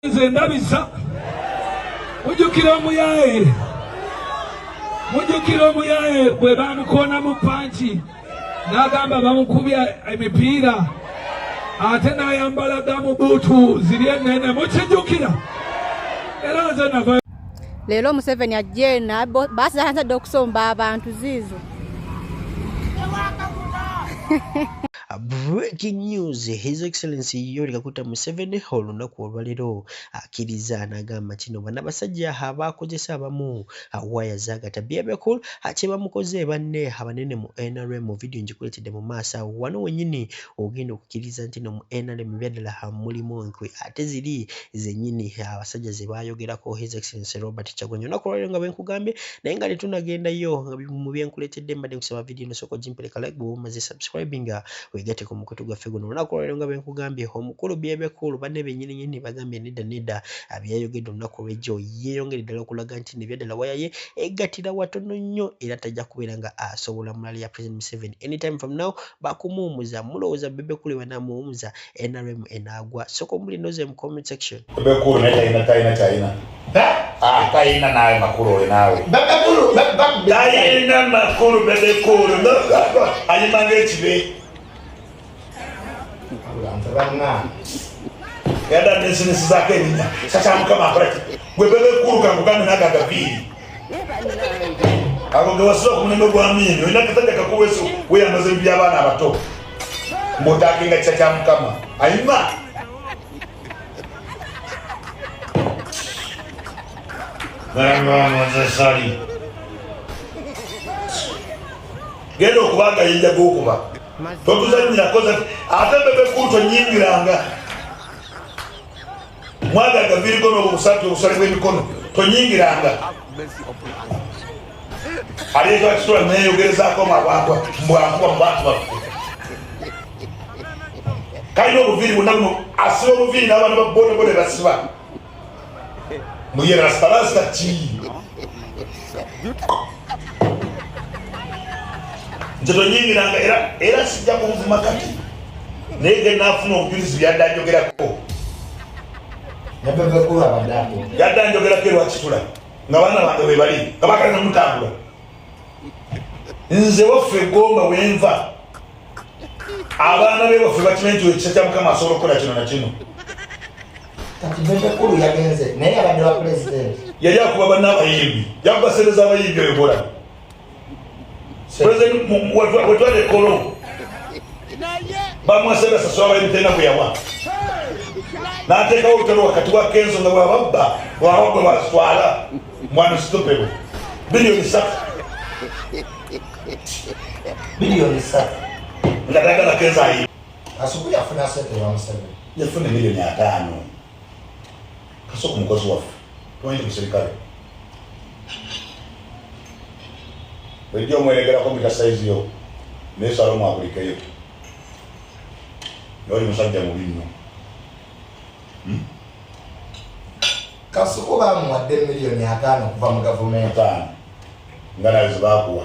Nze ndabisa mujjukira omuyaaye mujjukira omuyaaye bwe bamukoonamu panki n'agamba bamukubya emipiira ate n'ayambala gamubuutu ziri enene mukijjukira era nze nava Leero Museveni ajja eno baasi zatandise dda okusomba abantu ziizo. Breaking news, His Excellency Yoweri Kaguta Museveni olunaku olwaleero akkiriza n'agamba nti no bano abasajja abakozesa abamu waya zaagata Bebe Cool kye bamukoze banne abanene mu NRM. Vidiyo ngikuleetedde mu maaso awo wano wennyini ogenda okukkiriza nti no mu NRM ebyaddala mulimu enkwe ate ziri zennyini abasajja ze baayogerako His Excellency Robert Kyagulanyi olunaku olwaleero nga bwe nkugambye naye nga tetunagendayo mu bye nkuleetedde mbadde nkusaba vidiyo eno sooka ogimpeleka like bw'oba omaze subscribinga weegatte ku mukutu gwaffe guno olunaku olwaleero nga bwe nkugambye omukulu Bebe Cool banne bennyini nnyini bagambye nedda nedda byeyayogedde olunaku olw'ejjo yeeyongere ddala okulaga nti nebyaddala waya ye eggatira watono nnyo era tajja kubeera nga asobola mulala ya President Museveni anytime from now bakumuwumuza mulowooza Bebe Cool banamuwumuza NRM enaagwa sooka omuli noze mu comment section. Bebe Cool naye talina talina kyalina ah talina naawe makulu oyo naawe talina makulu Bebe Cool ayima ng'ekibe yadda nesinisizaako erinnya kakya mukama akola ki gwe Bebe Cool kankugambe naga agaviiri ago gewasula ku mulembe gwa miini olina kasajja kakuweso weyambaza ebintu by'abaana abato ng'otakinga kisa kya mukama ayima sali genda okuba agayinja gokuba totuzanyirako ate bebekulu tonyingiranga mwaga agaviiriko n'obusatu obusale bw'emikono tonyingiranga aleeta kisula neyogerezaako abantu mbwankuba mu bantu baffe kalina obuviiri bwonna buno asiba obuviiri n'abaana ba bodaboda basiba muye rasta rasta ki nze tonyingiranga era era sijja kunvuma kati naye ge naafuna obujulizi byadde anjogerako yadde anjogerako erwakitula nga baana bange webali nga bagala nomutambula nze waffe egomba wenva abaana be waffe bakimanyi nti ekisa kya mukama asobola okukola kino na kino kati Bebe Cool yagenze naye yabadde wa president yali akuba banna abayimbi yakuba sente z'abayimbi oyo bola president wetwala ekolo bamuwa sente asasula abayimbi talina gwe yawa n'ateekawo olutalo wakati wa kenzo nga bwababba bwababba bwazitwala mwana sitopebo biliyoni 3 biliyoni 3 nga tayagala kenzo ayi Kasuku yafuna sente wa Museveni. Yafuna 5 miliyoni. Kasuku mukozi waffe. Tumanyi musirikale. Bulijjo omweregerako mita sayizi yo naye Salomu akulikeyo. Naye oli musajja mubi nnyo. Kasuku bamuwadde 5 miliyoni okuva mu gavumenti. Ataano. Nga nawe zebakuwa.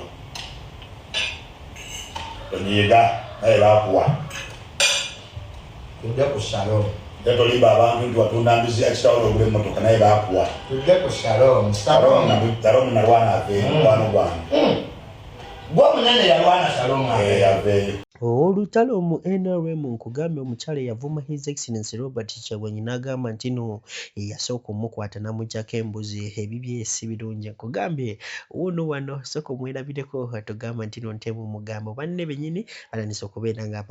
Onyiiga naye bakuwa. Tudde ku Shalom. Era tolimba abantu nti watunda mbizi ya kitawo n'ogula emmotoka naye bakuwa. Tudde ku Shalom. Shalom. Shalom nalwana aveeyo mukwano gwange. Gwe omunene yalwana Shalom. Eh, aveeyo. Olutalo mu NRM nkugambye omukyala eyavuma His Excellency Robert Kyagulanyi n'agamba nti no yeyasooka omukwata n'amuggyako embuzi ebibye si birungi nkugambye wuuno wano sooka omwerabireko tugamba nti no ntemu mugambo banne bennyini batandise okubeera nga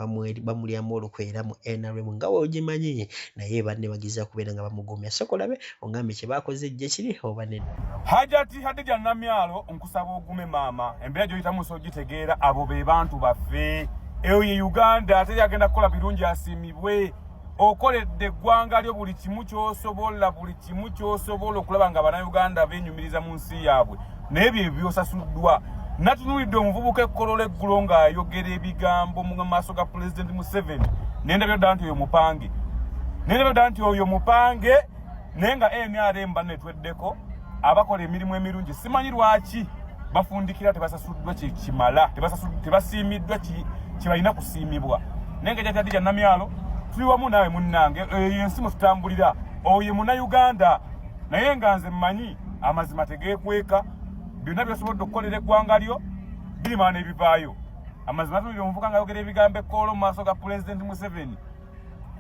bamulyamu olukwe era mu NRM nga wogimanyi naye banne bagezaako okubeera nga bamugumya sooka olabe ongambe kye baakoze gye kiri oba nedda. Hajati Hadija Namyalo nkusaba ogume maama embeera gy'oyitamu nsobola ogitegeera abo be bantu baffe eyo ye Uganda ate yagenda kukola birungi asiimibwe okoledde eggwanga lyo buli kimu ky'osobola buli kimu ky'osobola okulaba nga bannayuganda benyumiriza mu nsi yaabwe naye bye byosasuddwa natunuulidde omuvubuka ekkolola eggulo ng'ayogera ebigambo mu maaso ga pulezidenti Museveni nendabyo ddala nti oyo mupange nendabyo ddala nti oyo mupange naye nga NRM banne tweddeko abakola emirimu emirungi simanyi lwaki bafundikira tebasasuddwa kyekimala tebasiimiddwa kyebalina kusiimibwa naye nga jatadija Namyalo tuli wamu naawe munnange eyo ensi mwe tutambulira. Oyo Munnayuganda, naye nga nze mmanyi amazima tegeekweka. Byonna byosobodde okukolera eggwanga lyo birimala n'ebivaayo. Amazima tunulira omuvuka nga ayogera ebigambo ekkoolo mu maaso ga Pulezidenti Museveni,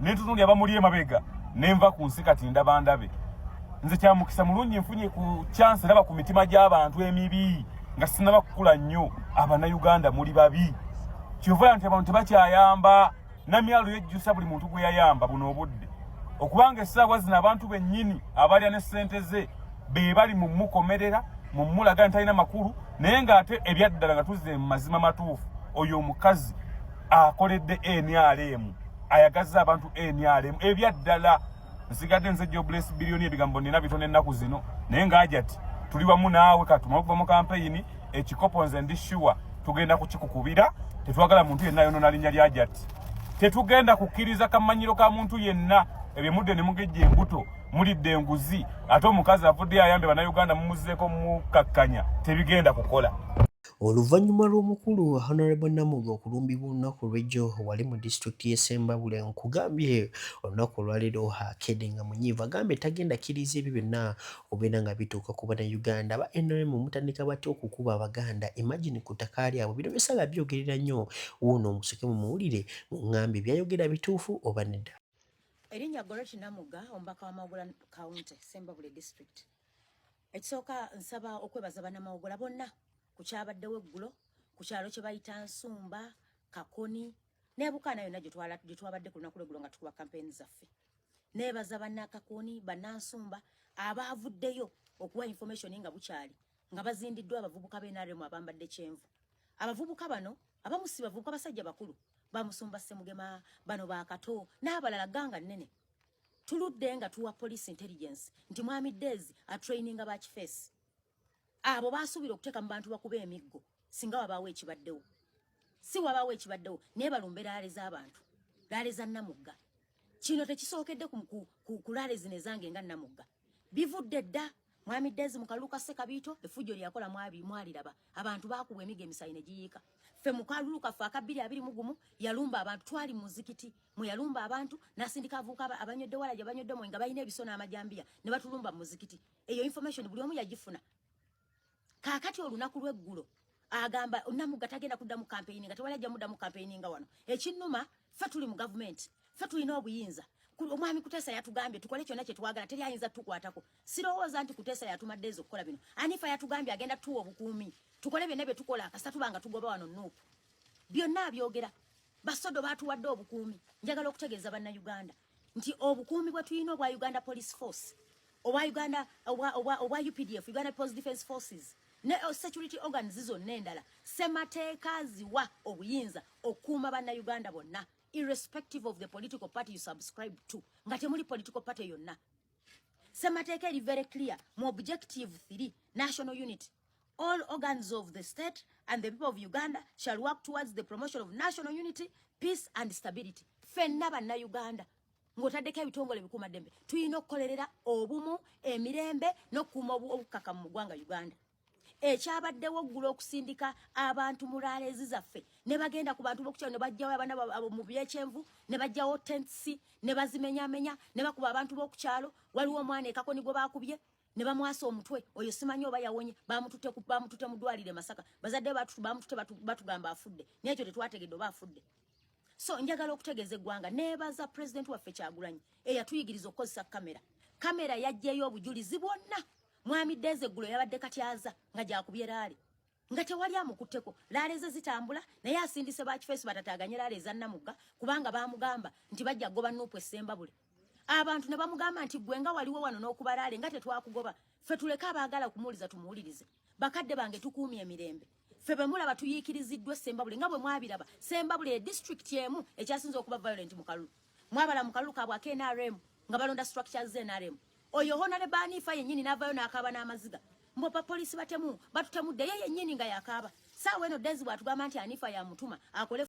nentunuulira bamuli emabega, nenva ku nsi. Kati ndaba ndabe nze kyamukisa mulungi nfunye ku chance, ndaba ku mitima gy'abantu emibi nga sinaba kukula nnyo. Abannayuganda muli babi, kyova nti abantu tebakyayamba. Namyalo yejjusa buli muntu gwe yayamba buno obudde, okubanga essaawa zino abantu bennyini abalya ne ssente ze be bali mu mukomerera mu mulaga nti talina makulu. Naye ng'ate ebyaddala nga tuzze mu mazima matuufu, oyo omukazi akoledde NRM, ayagazza abantu NRM ebyaddala. Nsigadde nze Jobless Billion, ebigambo nina bitono ennaku zino, naye ng'ajati tuli wamu naawe. Katumale okuva mu kampeyini, ekikopo nze ndi sure tugenda kukikukubira. Tetwagala muntu yenna yonona linnya lya Jati, tetugenda kukkiriza kamanyiro ka muntu yenna. Ebyo mudde ne mugejja embuto, mulidde enguzi, ate omukazi avuddeyo ayambe Bannayuganda, mumuzzeeko mukakkanya, tebigenda kukola. Oluvannyuma lw'omukulu Honorable Namuga okulumbibwa olunaku olw'ejjo wali mu disitulikiti y'e Ssembabule, nkugambye olunaku olwaleero akedde nga munyiivu, agambye tagenda kkiriza ebyo byonna okubeera nga bituuka ku Bannayuganda. Aba NRM mutandika batya okukuba Abaganda? Imagine ku ttaka lyabwe. Bino byosanga byogerera nnyo. Wuuno omusoke mumuwulire, muŋŋambye byayogera bituufu oba nedda. Erinnya Goreti Namuga, omubaka wa Mawogola County, Sembabule District. Ekisooka, nsaba okwebaza bannamawogola bonna ku kyabaddewo eggulo ku kyalo kye bayita Nsumba, Kakoni n'Ebukaana yonna gye twabadde ku lunaku lweggulo nga tukuba kampeyini zaffe. Neebaza bannakakoni, bannansumba abaavuddeyo okuwa information nga bukyali nga bazindiddwa abavubuka b'NRM abambadde kyenvu. Abavubuka bano abamu si bavubuka, basajja bakulu, bamusumba Ssemugema bano, bakato n'abalala, ganga nnene. Tuludde nga tuwa police intelligence nti Mwami Days atraininga bakifeesi abo basuubira okuteeka mu bantu bakuba emiggo singa wabaawo ekibaddewo. Si wabaawo ekibaddewo, naye balumbe rally z'abantu, rally za Namugga. Kino tekisookedde ku rally zino ezange nga Namugga, bivudde dda. Mwami Days mu kalulu ka Ssekabiito effujjo lyakola mwaliraba, abantu baakubwa emigo, emisayi ne giyiika. Ffe mu kalulu kaffe aka 2021 yalumba abantu, twali mu muzikiti mwe yalumba abantu, n'asindika abavubuka abanywedde walagi, abanywedde omwenge, nga balina ebiso n'amajambiya, ne batulumba mu muzikiti. Eyo information buli omu yagifuna. Kaakati olunaku lw'eggulo agamba Namugga tagenda kuddamu campaign nga tewali ajja muddamu campaign nga wano. Ekinnuma, ffe tuli mu gavumenti, ffe tulina obuyinza. Omwami Kuteesa yatugambye tukole kyonna kye twagala, teri ayinza tukwatako. Sirowooza nti Kuteesa yatumadde ezo okukola bino. Anifa yatugambye agenda tuwa obukuumi tukole byonna bye tukola kasita tuba nga tugoba wano NUP. Byonna abyogera, basodo batuwadde obukuumi. Njagala okutegeeza Bannayuganda nti obukuumi bwe tulina obwa Uganda Police Force, obwa Uganda, obwa UPDF, Uganda People's Defence Forces, ne security organs zonna endala, semateeka ziwa obuyinza okukuuma Bannayuganda bonna irrespective of the political party you subscribe to, nga temuli political party yonna. Semateeka eri very clear mu objective 3, national unity: all organs of the state and the people of Uganda shall work towards the promotion of national unity, peace and stability. Ffenna Bannayuganda, ng'otaddeko ebitongole ebikuumaddembe, tulina okukolerera obumu, emirembe n'okukuuma obukkakamu mu ggwanga Uganda. Ekyabaddewo ggula okusindika abantu mu rallies zaffe ne bagenda ku bantu b'okukyalo ne bajjawo abaana mu byekyenvu, ne bajjawo tents ne bazimenyamenya ne bakuba abantu b'okukyalo. Waliwo omwana ekakoni gwe bakubye ne bamwasa omutwe, oyo simanyi oba yawonye, bamututte mu ddwaliro e Masaka. Bazadde bamutute batugamba afudde, naye ekyo tetwategedde oba afudde. So njagala okutegeeza eggwanga, neebaza Pulezidenti waffe Kyagulanyi eyatuyigiriza okukozesa kamera. Kamera yaggyeyo obujulizi bwonna. Mwami Deeze eggulo yabadde Katyaza nga gyakubye rally nga tewali amukutteko. Rally ze zitambula, naye asindise bakifeesi batataganye rally eza Namugga, kubanga bamugamba nti bajja kugoba NUP Essembabule. Abantu ne bamugamba nti gwe nga waliwo wano n'okuba rally nga tetwakugoba. Ffe tuleke abaagala kumuwuliza tumuwulirize. Bakadde bange, tukuumye emirembe. Ffe bwe mulaba tuyiikiriziddwa Sembabule nga bwe mwabiraba, Sembabule e disitulikiti emu ekyasinze okuba violent mu kalulu. Mwabala mu kalulu kaabwe aka NRM nga balonda structures za NRM, oyo Honorable Anifa yennyini n'avaayo n'akaaba n'amaziga mbopa poliisi batemu batutemudde, ye yennyini nga yakaaba. Saawa eno Dezi bw'atugamba nti Anifa yamutuma akole.